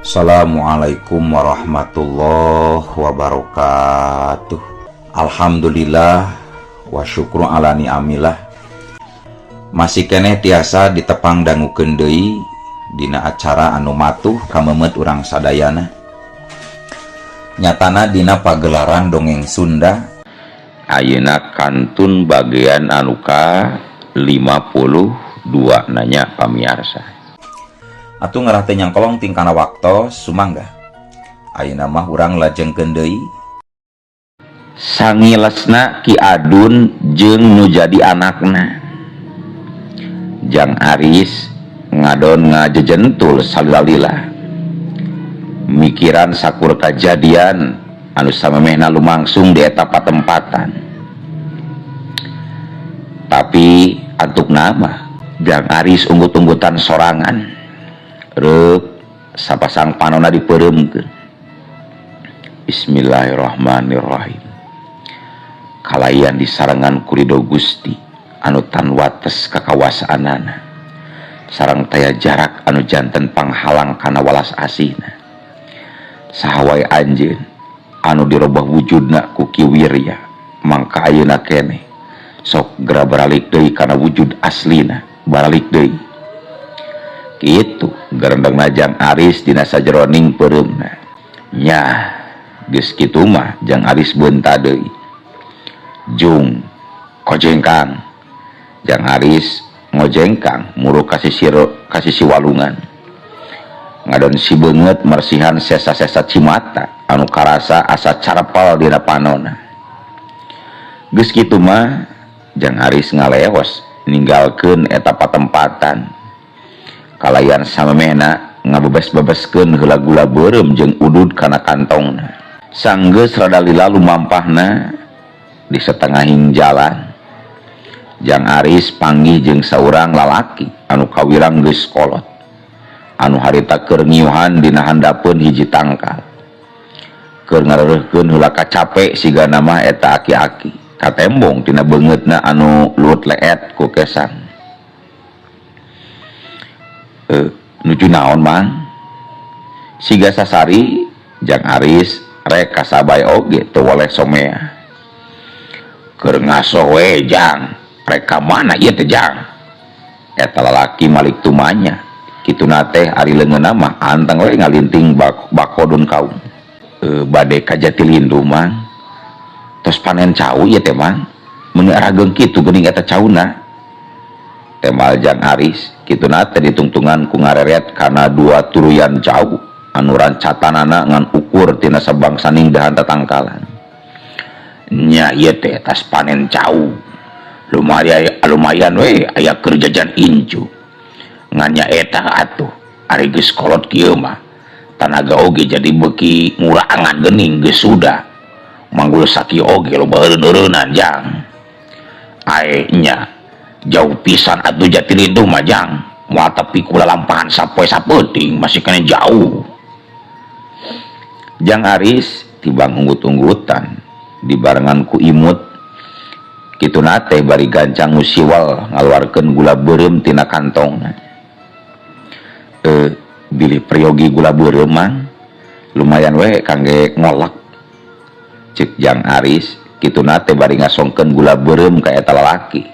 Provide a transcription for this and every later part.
Assalamualaikum warahmatullahi wabarakatuh. Alhamdulillah wa syukru ala ni'amillah. Masih keneh tiasa ditepang dangukeun deui dina acara anu matuh kamemet urang sadayana. Nyatana dina pagelaran dongeng Sunda. Ayeuna kantun bagian anu ka 52 nanya, pamiarsa. Atuh ngarah teu nyangkolong tingkana waktos, sumangga. Ayeuna mah urang lajengkeun deui. Sangilesna Ki Adun jeung nu jadi anakna. Jang Aris ngadon ngajejentul salila-lila mikiran sakur kajadian anu samemehna lumangsung di eta patempatan. Tapi antuk nama Jang Aris unggut-unggutan sorangan rek sapasang panona dipeureumkeun. Bismillahirrahmanirrahim, kalayan disarengan ku ridho Gusti anu tan wates kakawasaanana sareng taya jarak anu janten panghalang kana walas asihna. Saha wae anjeun anu dirobah wujudna ku Ki Wirya, mangka ayeuna keneh sok gera baralik deui kana wujud aslina, baralik deui. Kitu gerendengna Jang Aris dina sajeroning peureumna. Nya geus kitu mah Jang Aris beunta deui. Jung kojengkang. Jang Aris ngojengkang muru ka sisi walungan, ngadon sibeungeut mersihan sesa-sesa cimata anu karasa asa carepel dina panona. Geus kitu mah Jang Aris ngaleos ninggalkeun eta patempatan kalayan samemehna ngabebes-bebeskeun heula gula beureum jeung udud kana kantongna. Sanggeus rada lila lumampahna, di setengahing jalan Jang Aris panggih jeung saurang lalaki anu kawirang geus kolot anu harita keur ngiuhan dina handapeun hiji tangkal keur ngareureurkeun heula kacape. Sigana mah eta aki-aki katembong tina beungeutna anu luhut leet ku kesang. "Nuju naon, Mang?" Siga sasari Jang Aris rek kasabay oge teu woleh somea. "Keur ngaso we, Jang." "Rek ka mana ieu teh, Jang?" Eta lalaki malik tumanya. Kituna teh ari leungeunna mah anteng we ngalinting bakodun kaum. "Bade ka Jatilindu, Mang." "Tos panen cau ieu teh, Mang? Meuni arageung kitu geuning eta cauna?" temal Jang Aris. Kituna teh ditungtungan ku ngareret kana dua turuyan cau anu rancatanana ngan ukur tina sabangsaning dahan tatangkalan. "Nya, ieu teh tas panen cau, lumayan lumayan we aya keur jajan incu. Ngan nya eta atuh, ari geus kolot kieu mah tanaga oge jadi beuki ngurangan geuning, geus sudah manggul sakieu oge loba eureun-eureunan, Jang." "Ae nya, jauh pisan atuh Jatilindu mah, Jang. Moal tepi ku lalampahan sapoe sapeuting, masih keneh jauh." Jang Aris tibang unggut-unggutan dibarengan ku imut. Kituna teh bari gancang ngusiwal ngaluarkeun gula beureum tina kantongna. "Bilih peryogi gula beureum, Mang, lumayan we kangge ngolek," cek Jang Aris. Kituna teh bari ngasongkeun gula beureum ka eta lalaki,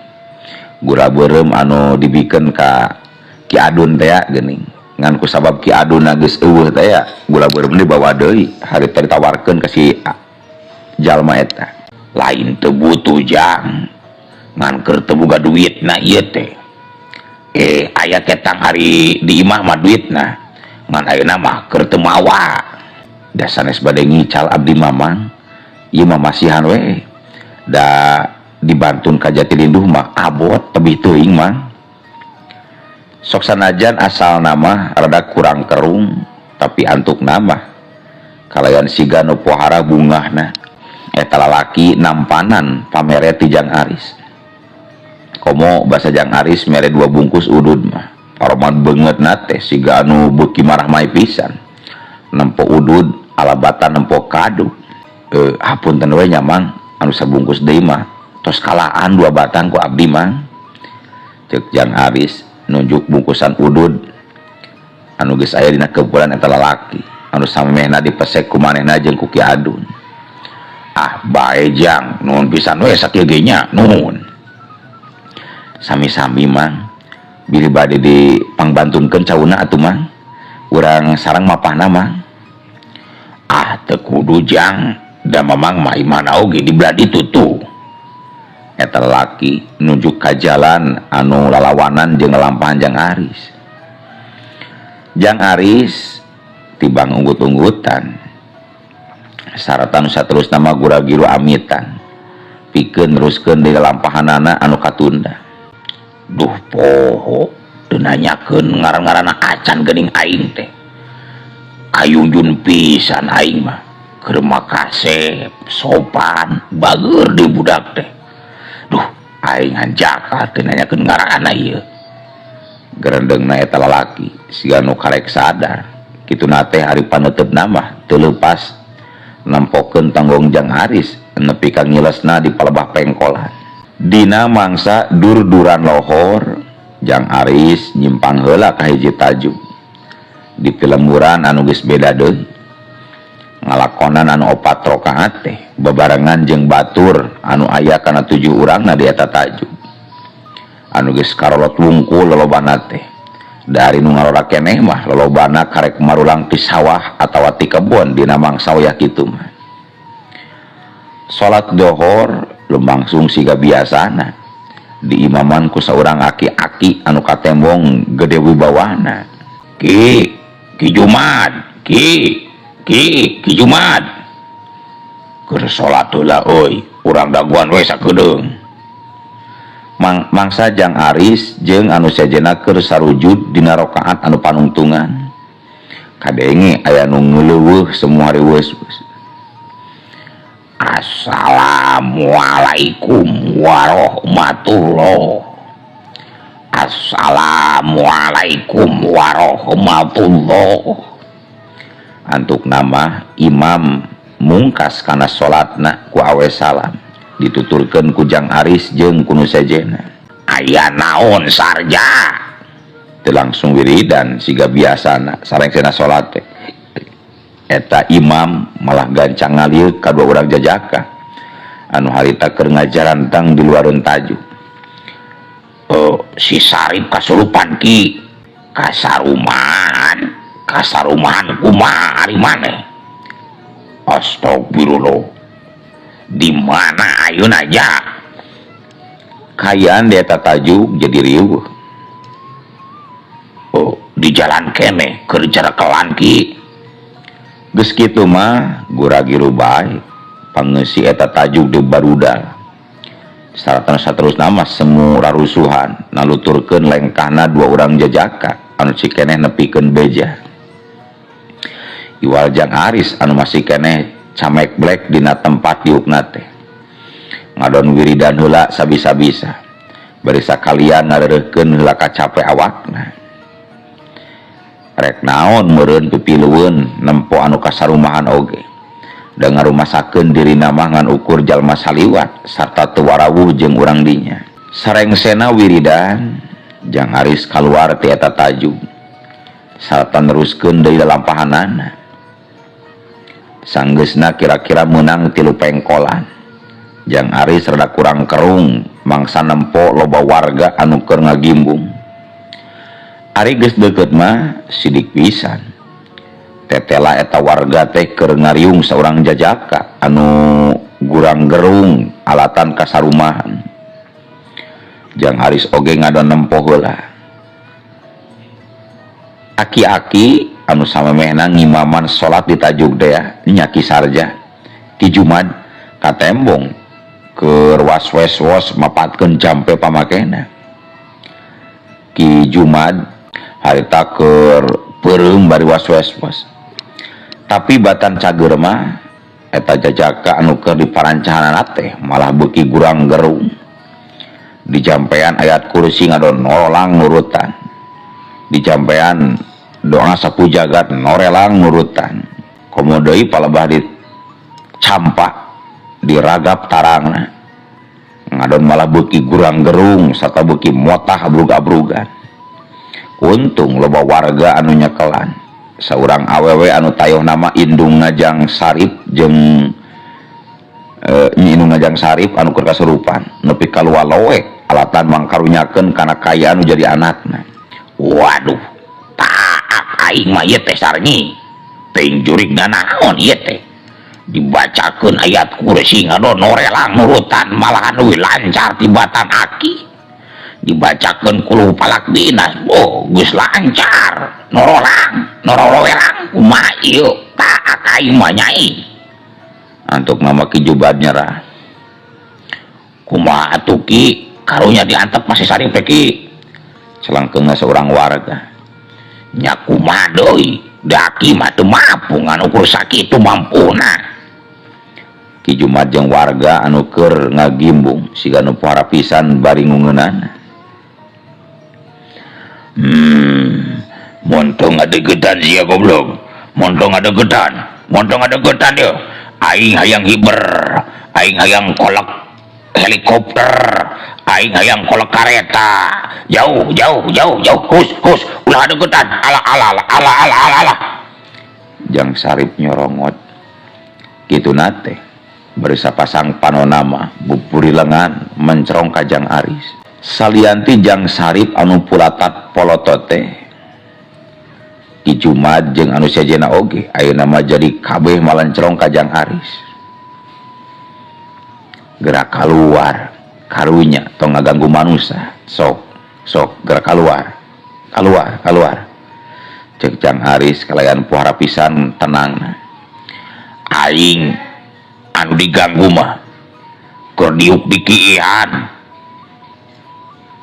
gula beureum anu dibikeun ka Ki Adun teh geuning. Ngan ku sabab Ki Adun geus euweuh teh ya, gula beureum dibawa deui harita ditawarkeun ka si jalma eta. "Lain teu butuh, Jang, ngan keur teu boga duitna ieu teh. Aya ketang ari di imah mah duitna, ngan ayeuna mah keur teu mawa. Da sanes bade ngical abdi, Mamang, ieu mah masihan we, da dibantun ka Jatilinduh mah abot tebih teuing, Mang." Sok sanajan asal nama rada kurang kerung, tapi antuk nama kalayan siga nu pohara bungahna eta lalaki nampanan pamere ti Jang Aris. Komo basa Jang Aris mere dua bungkus udud mah, paroman beungeutna teh siga anu beuki marahmai pisan nempo udud alabatan nempo kadu. "Hapunten we nya, Mang, anu sabungkus deui mah tos kalaan dua batang ku abdi, Mang," cek Jang Aris nunjuk bungkusan udud. Anu geus aya dina kebulan eta lalaki anu samemehna dipesek ku manehna jeung ku Ki Adun. Ah bae Jang, nuhun pisan we sakieu ge nya, nuhun. Sami-sami Mang, bilih bade dipangbantunkeun cauna atuh Mang. Urang sareng mapahna Mang. Ah teu kudu Jang, da Mamang mah imahna oge di belah ditu tuh. Eta lalaki nunjuk ka jalan anu lalawanan jeung lalampahan Jang Aris. Jang Aris tibang unggut-unggutan. Sarata nu saterusna mah gura-giru amitan. Pikeun neruskeun deui lalampahanana anu katunda. Duh poho teu nanyakeun ngaran-ngaranna acan geuning aing teh. Ayunjun pisan aing mah. Keur makasep, sopan, bageur di budak teh. Duh, aing hanjakal teu nanyakeun ngaranna ieu. Gerendengna eta lalaki siga nu karek sadar. Kituna teh ari paneuteup mah teu leupas nempokeun tanggung Jang Aris nepi ka ngilesna di palebah pengkolan. Dina mangsa dur-duran lohor, Jang Aris nyimpang heula ka hiji tajuk. Di pilemburan anu geus beda deui. Ngalakonan anu 4 rakaat teh bebarengan jeung batur anu aya kana 7 urangna di eta tajuk. Anu geus karolot wungkul lolobana teh. Dari nu ngarora keneh mah lolobana karek marulang ti sawah atawa ti kebon dina mangsa wayah kitu mah. Salat dohor lumangsung siga biasana diimaman ku saurang aki-aki anu katembong gede wibawana. Ki, Ki Jumad, Ki, Ki, Ki Jumad. Keur salat heula euy, urang daguan we sakedeung. Mangsa Jang Aris jeung anu sejenna keur sarujud dina rakaat anu panungtungan. Kadenge aya nu ngeuleuweuh semua riweus. Assalamualaikum warahmatullah. Assalamualaikum warahmatullah. Antuk nama imam mungkas kana salatna ku awe salam. Dituturkeun ku Jang Aris jeung ku nu sejenna. Aya naon sarja? Teu langsung wiridan siga biasana sarengsena salat teh. Eta imam malah gancang ngalieuk ka dua urang jajaka anu harita keur ngajarantang di luareun tajuk. Oh, si Sarip kasurupan Ki. Kasaruman, kasaruman kumaha ari maneh? Astagfirullah. Di mana ayeuna aja? Kayaan di eta tajuk jadi riuh. Oh, di jalan keneh keur jarekelan Ki. Geus kitu mah gura-giru bae pangeusi eta tajuk di barudal. Saratan saterusna mah semu rarusuhan naluturkeun lengkahna dua urang jajaka anu cikeneh nepikeun beja. Iwal Jang Aris anu masih keneh camek blek dina tempat diukna teh. Ngadon wiridan heula sabisa-bisa. Bari sakalian ngareureurkeun heula kacape awakna. Rek naon meureun pipilueun nempo anu kasarumahan oge. Da ngarumasakeun dirina mah ngan ukur jalma saliwat sarta teu warawuh jeung urang dinya. Sarengsena wiridan Jang Aris kaluar ti eta tajuk. Sarta neruskeun deui lalampahanana. Sanggeusna kira-kira meunang 3 pengkolan. Jang Aris rada kurang kerung mangsa nempo loba warga anu keur ngagimbung. Ari geus deukeut mah sidik pisan. Tetela eta warga teh keur ngariung saurang jajaka anu gurang gerung alatan kasarumahan. Jang Aris oge ngadon nempo heula. Aki-aki anu samemehna ngimaman salat di tajuk teh nya Ki Sarja. Ki Jumad katembong keur was-was mapatkeun jampe pamakena. Ki Jumad harita keur peureum bari was-was. Tapi batan cager mah eta jajaka anu keur diparancahanana teh malah beuki gurang gerung. Di jampean ayat kursi ngadon nolang nurutan. Di jampean doa sapu jagat norelang nurutan. Komo deui palebah di campak diragap tarangna. Ngadon malah beuki gurang gerung sarta beuki motah abrug-abrugan. Untung loba warga anu nyekelan. Saurang awewe anu tayoh nama Indungna Jang Sarip jeung Nyi Indungna Jang Sarip anu keur kasurupan nepi ka lualoek alatan mangkarunyakeun kana kaya anu jadi anakna. Waduh, taak aing mah ieu teh sarnyi. Teuing jurigna naon ieu teh. Dibacakeun ayat kursi ngadon norelang nurutan malahan leuwih lancar tibatan aki. Dibacakeun kuluh palak binas, oh geus lancar norolang nororowelang kumaha ieu taak aing mah nyai. Antuk nama Ki Jubad nyerah. Kumaha atuh Ki, karunya diantep masih Sarip teh Ki. Celangkeungna seorang warga. Nya kumaha deui, da Ki mah teu mampu ngan ukur sakitu mampuna. Ki Jumad jeung warga anu keur ngagimbung siga nu pohara pisan bari ngungeunana. Montong ngadeukeutan sia goblok. Montong ngadeukeutan, montong ngadeukeutan ieu. Aing hayang hiber, aing hayang kolek helikopter, aing hayang kolek kareta. Jauh, jauh, jauh, jauh. Hus, hus, ulah ngadeukeutan. Ala, ala, ala, ala, ala, ala, ala. Jang Sarip nyorongot. Kitu nate. Bari sapasang panona mah buburilengan mencerong ka Jang Aris. Salianti Jang Sarip anu pulatat polotot teh Ki Jumad jeung anu sejenna oge ayeuna mah jadi kabeh malencerong ka Jang Aris. Gerak kaluar karunya tong ngaganggu manusia, sok sok gerak kaluar kaluar kaluar, cek Jang Aris kalayan puhara pisan tenang. Aing anu diganggu mah keur diuk dikiihan.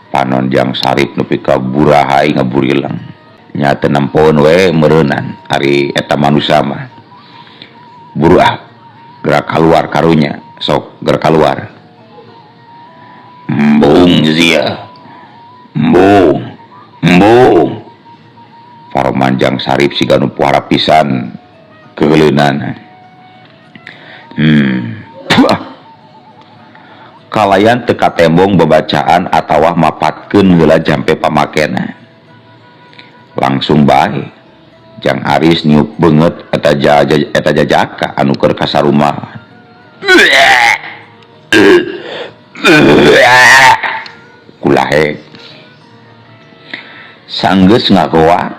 Panon Jang Sarip nepi ka burahai ngaburilang nya teu nempoeun we meureunan ari eta manusia mah. Buru ah, gerak kaluar karunya, sok gerak kaluar. Embung sia, embung, embung. Paroman Jang Sarip siga nu puhara pisan keuleunan. Puah. Kalayan teu katembong babacaan atawa mapatkeun heula jampe pamakena. Langsung bae Jang Aris niup beungeut eta eta jajaka anu keur kasarumahan. Kulahe. Sanggeus ngagoa,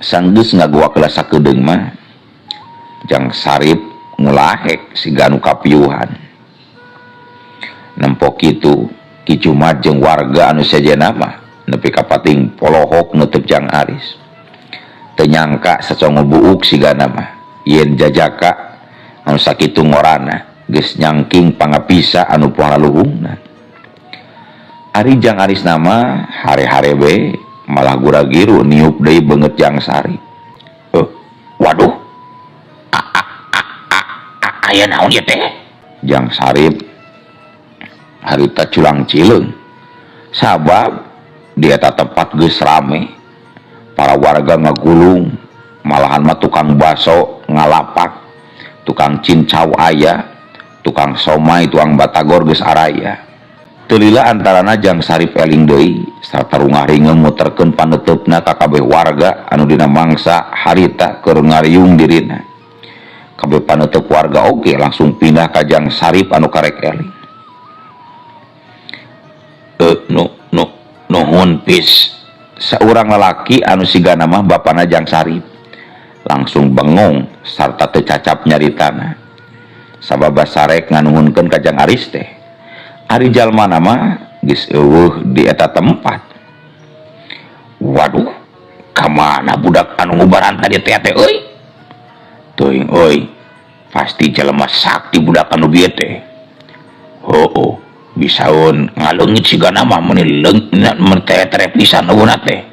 sanggeus ngagoa keula sakedeung mah Jang Sarip ngulahek siga anu kapiuhan. Nempo kitu Ki Jumad jeung warga anu sejenna mah nepi ka pating polohok nutup Jang Aris. Teu nyangka sacongo buuk sigana mah yen jajaka anu sakitu ngorana geus nyangking pangapisa anu pohara luhungna. Ari Jang Aris nama hare-hare we malah gura-giru niup deui beungeut Jang Sarip. Waduh. Aya naon ieu teh? Jang Sarip harita culang cileung. Sabab di eta tempat geus rame, para warga ngagulung, malahan mah tukang baso ngalapak, tukang cincau aya, tukang somai, tukang batagor geus araya. Teu lila antarana Jang Sarip eling deui sarta rungah-ringeung muterkeun paneuteup-na ka kabeh warga anu dina mangsa harita keur ngariung dirina. Kabeh paneuteub warga oge langsung pindah ka Jang Sarip anu karek eling. Nu, nu, nuhun pis. Saurang lalaki anu sigana mah bapana Jang Sarip langsung bengong sarta teu cacap nyaritana. Sabab basarek nganuhunkeun ka Jang Aris teh. Ari jalma mah geus eueuh di eta tempat. Waduh, ka mana budak anu ngubaran tadi teh teh euy? Teuing euy, pasti jelema sakti budak anu bieu teh. Heueuh, bisaeun ngaleungit sigana mah meuni leung teh tere pisan eueuna teh.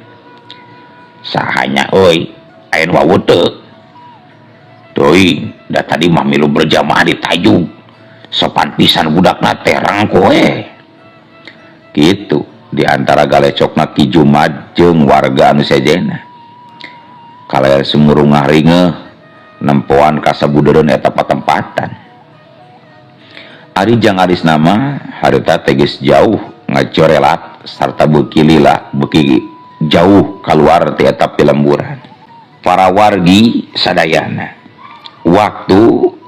Sahanya euy, aya nu wawuh teu? Teuing, da tadi mah milu berjamaah di tajug. Sopan pisan budakna teh rangko we. Kitu di antara galecokna Ki Jumad jeung warga anu sejenna. Kalayan sumurungah ringeuh nempoan kasabudereun eta patempatan. Ari Jang Aris nama harita teh geus jauh ngacorelat sarta beuki lila beuki Jauh kaluar ti eta pilemburan. Para wargi sadayana. Waktu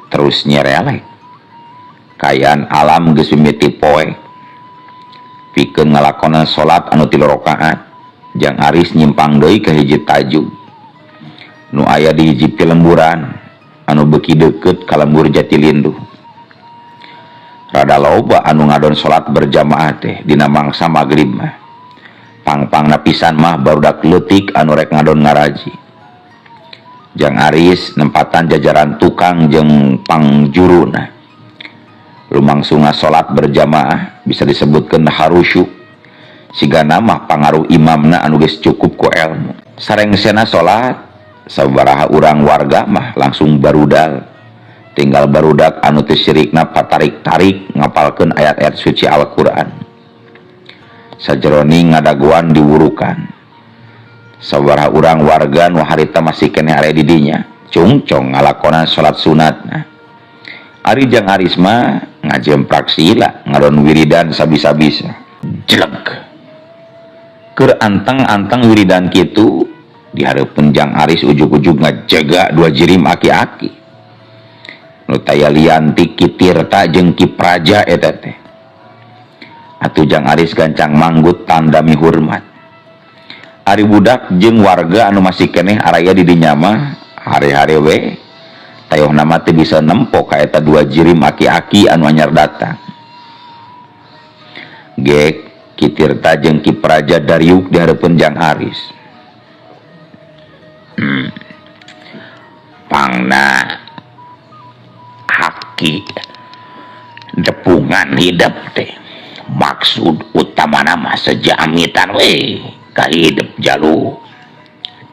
terus nyerelek. Kaayaan alam geus mimiti poek. Pikeun ngalakonan salat anu 3 rakaat, Jang Aris nyimpang deui ka hiji tajug nu aya di hiji pilemburan anu beuki deukeut ka lembur Jatilinduh. Rada loba anu ngadon salat berjamaah teh dina mangsa magrib mah. Pang-pangna pisan mah barudak leutik anu rek ngadon ngaraji. Jang Aris nempatan jajaran tukang jeung pangjuruna. Lumangsunga salat berjamaah bisa disebutkeun harusyu. Sigana mah pangaruh imamna anu geus cukup ku elmu. Sarengsena salat, sabaraha urang warga mah langsung barudal. Tinggal barudak anu teu sirikna patarik-tarik ngapalkeun ayat-ayat suci Al-Qur'an. Sajeroning ngadagoan diwurukan. Sabaraha urang warga nu harita masih keneh aya di dinya, cungcong ngalakonan salat sunatna. Ari Jang Aris mah ngajemprak sila ngadon wiridan sabisa-bisa. Jeleg. Keur anteng-anteng wiridan kitu di hareupeun Jang Aris ujug-ujug ngajaga dua jirim aki-aki. Nu taya lian ti Ki Tirta jeung Ki Praja eta teh. Atuh Jang Aris gancang manggut tanda mihurmat. Ari budak jeung warga anu masih keneh araya di dinya mah hare-hare we. Tayohna mah teu bisa nempo ka eta dua jirim aki-aki anu anyar datang. Gek Ki Tirta jeung Ki Praja dariuk di hareupeun Jang Aris. Pangna haki depungan hidup teh. Maksud utamana mah seja amitan we ka hidup jalu.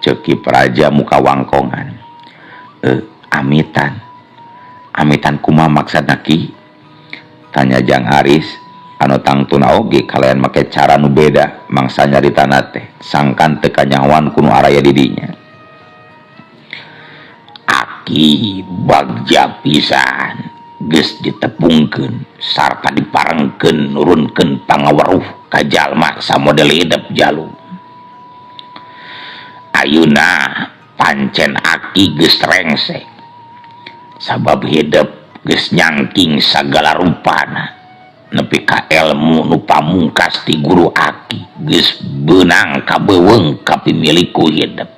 Ceuk Ki Praja muka wangkongan. Amitan. Amitan kumaha maksudna Ki? Tanya Jang Aris anu tangtuna oge kalayan make cara nu beda mangsa nyaritana teh sangkan teu kanyahoan ku nu araya di dinya. Aki bagja pisan geus ditepungkeun sarta diparengkeun nurunkeun pangaweruh ka jalma samodel hidup jalu. Ayeuna pancen aki geus rengse sabab hidup geus nyangking sagala rupana nepi ka elmu nu pamungkas ti guru aki geus beunang kabeuweung ka pimilik ku hidup.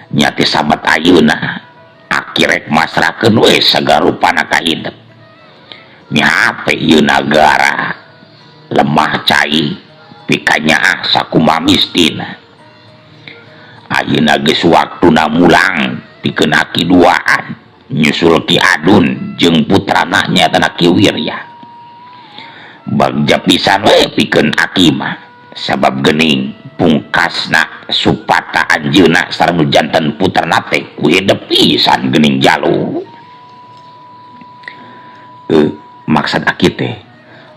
Nyati sabat ayeuna aki rek masrahkeun we sagala rupana ka hidup. Mihape ieu nagara lemah cai pikanyaah sakumaha mistina. Ayeuna geus waktuna mulang pikeun aki duaan nyusul Ki Adun jeung putrana nyaeta Ki Wirya. Bagja pisan we pikeun aki mah sabab geuning pungkasna supata anjeunna sareng nu janten putrana teh ku hidup pisan geuning jalu. Maksad aki teh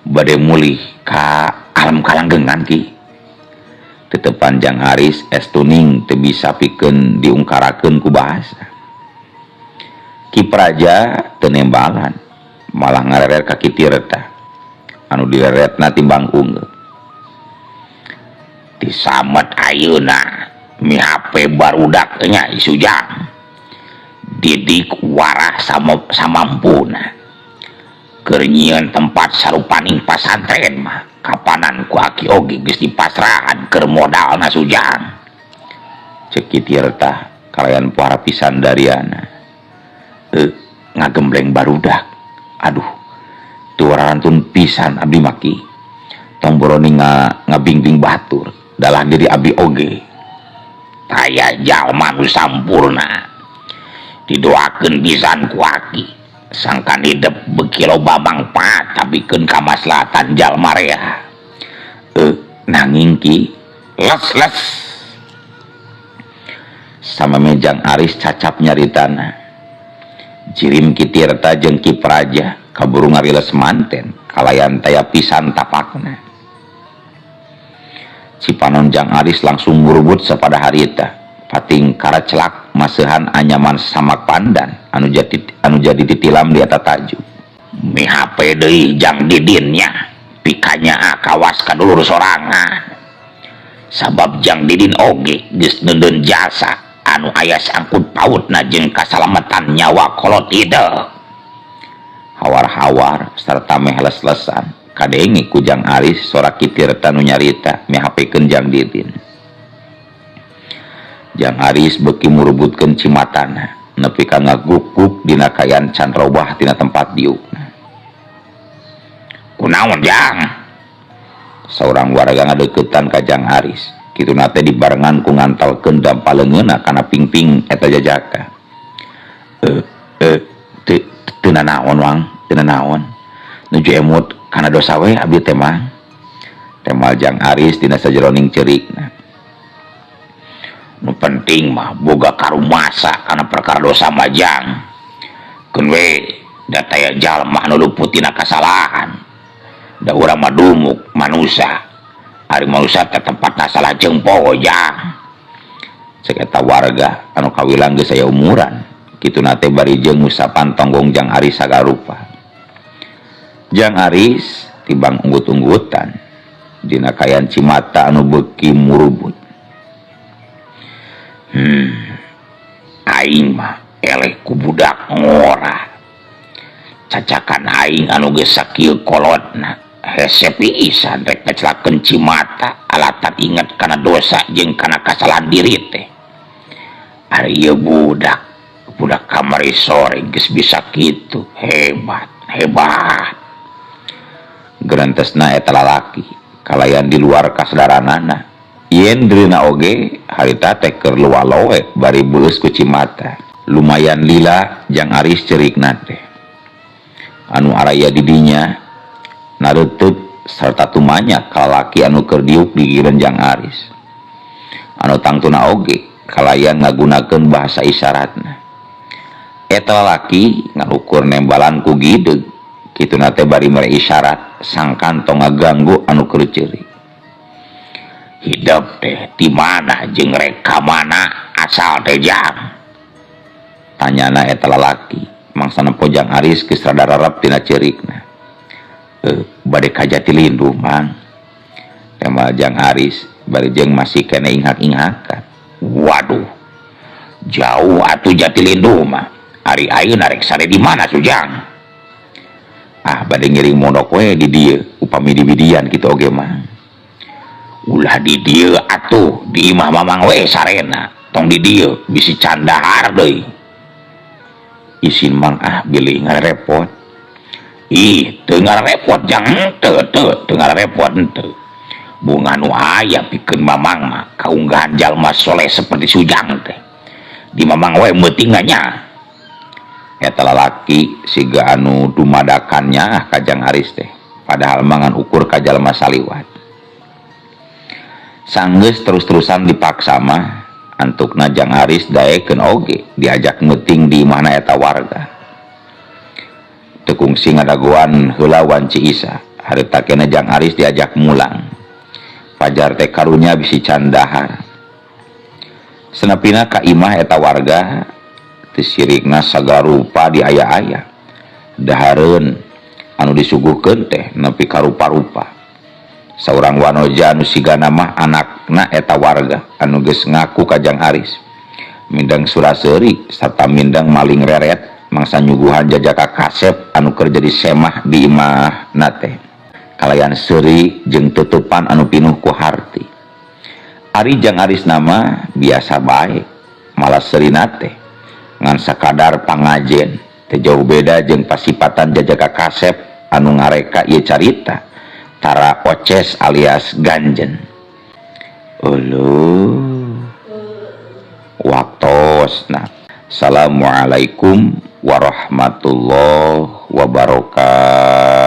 bade mulih ka alam kalanggengan Ki. Tetepan Jang Aris estuning teu bisa pikeun diungkarakeun ku bahasa. Ki Praja teu nembalan malah ngareret ka Ki Tirta anu direretna timbang unggul. Disamet ayeuna mihape barudak nya Sujang. Didik warah samampuna. Keur nyieun tempat sarupaning pasantren mah kapanan ku aki oge geus dipasrahan keur modalna Sujang. Ceuk Ki Tirta kalayan pohara pisan dariana. Ngagembleng barudak. Aduh, teu warantun pisan abdi mah Ki. Tong boroni ngabingbing batur dalah diri abdi oge. Taya jalma nu sampurna. Didoakeun pisan ku aki. Sangkan hidup beuki loba mangfaat tapi keun kamaslahatan jalma rea. Nanging Ki les-les. Sameme Jang Aris cacap nyaritana. Jirim Ki Tirta jeung Ki Praja kaburu ngariles manten kalayan taya pisan tapakna. Cipanon Jang Aris langsung murbut sapada harita. Pating karacelak maseuhan anyaman samak pandan anu jadi titilam di atas taju. Mihape deui Jang Didinnya pikanya kawas ka dulur sorangan. Sabab Jang Didin oge geus neundeun jasa anu aya sangkut pautna jeung kasalamatan nyawa kolot hidep. Hawar-hawar sarta meh les-lesan kadenge ku Jang Aris sora Ki Tirta nu nyarita mihapekeun Jang Didin. Jang Aris beuki murubutkeun cimatana nepi ka ngaguk-guk dina kaayaan can robah tina tempat diukna. Kunaon, Jang? Saurang warga ngadeukeutan ka Jang Aris. Kituna teh dibarengan ku ngantelkeun dampa leungeunna kana pingping eta jajaka. Eh, teu teu nanaon, Wang, teu nanaon. Nuju emut kana dosa we abdi teh mah. Temal Jang Aris dina sajeroning ceurikna. Nu penting mah boga karumasa kana perkara dosa mah, Jang. Keun we da taya jalma anu luput tina kasalahan. Da urang mah dumuk manusa. Ari manusa teh tempatna salah jeung poho, Jang. Cek eta warga anu kawilang geus aya umuran. Kituna teh bari jeung ngusapan tonggong Jang Aris sagarupa. Jang Aris tibang unggut-unggutan dina kaayaan cimata anu beuki murubut. Aing mah eleh ku budak ngora. Cacakan aing anu geus sakieu kolotna hese pisan rek ngecelakeun cimata alatan inget kana dosa jeung kana kasalahan diri teh. Ari ieu budak, budak kamari sore geus bisa kitu, hebat, hebat. Gerentesna eta lalaki kalayan di luar kasadaranana. Yen dirina oge harita teh keur lualoe bari beueus ku cimata. Lumayan lila Jang Aris ceurikna teh. Anu araya di dinya nareuteuk sarta tumanya ka lalaki anu keur diuk di gigireun Jang Aris. Anu tangtuna oge kalayan ngagunakeun bahasa isyaratna. Eta lalaki ngalukur nembalan ku gideg kituna teh bari mere isyarat sangkan tong ngaganggu anu keur ceurik. Hidep teh di mana jeung rek ka mana asal teh, Jang? Tanyana eta lalaki mangsa nempo Jang Aris geus rada rarap tina ceurikna. Bade ka Jatilinduh, Mang. Temal Jang Aris bari jeung masih keneh inghak-inghakan. Waduh, jauh atuh Jatilinduh mah. Ari ayeuna rek sare di mana, Sujang? Ah, bade ngiring mondok we di dieu upami dibidian kitu oge mah. Ulah di dieu atuh, di imah Mamang we sarena. Tong di dieu bisi can dahar deui. Isin, Mang, ah, bilih ngarepot. Ih, teu ngarepot, Jang, henteu teu, teu ngarepot henteu. Bunga nu aya pikeun Mamang mah kaunggahan jalma soleh seperti Sujang teh. Di Mamang we meutingna nya. Eta lalaki siga anu dumadakannya ka Jang Aris teh. Padahal mangan ukur ka jalma saliwat. Sanggeus terus-terusan dipaksa mah antukna Jang Aris daekeun oge diajak meuting di imahna eta warga. Teu kungsi ngadagoan heula wanci Isa, harita keneh Jang Aris diajak mulang. Fajar teh karunya bisi can dahar. Senepina ka imah eta warga teu sirikna sagarupa diaya-aya. Dahareun anu disuguhkeun teh nepi ka rupa-rupa. Saurang wanoja anu sigana mah anakna eta warga anu geus ngaku ka Jang Aris. Mindeng sura-seuri sarta mindeng maling reret mangsa nyuguhan jajaka kasep anu keur jadi semah di imahna teh. Kalayan seuri jeung tutupan anu pinuh ku harti. Ari Jang Aris nama biasa bae, malah seurina teh ngan sakadar pangajen teh jauh beda jeung pasipatan jajaka kasep anu ngareka ieu carita. Tara Oces alias Ganjen. Uluh. Waktosna. Assalamualaikum warahmatullahi wabarakatuh.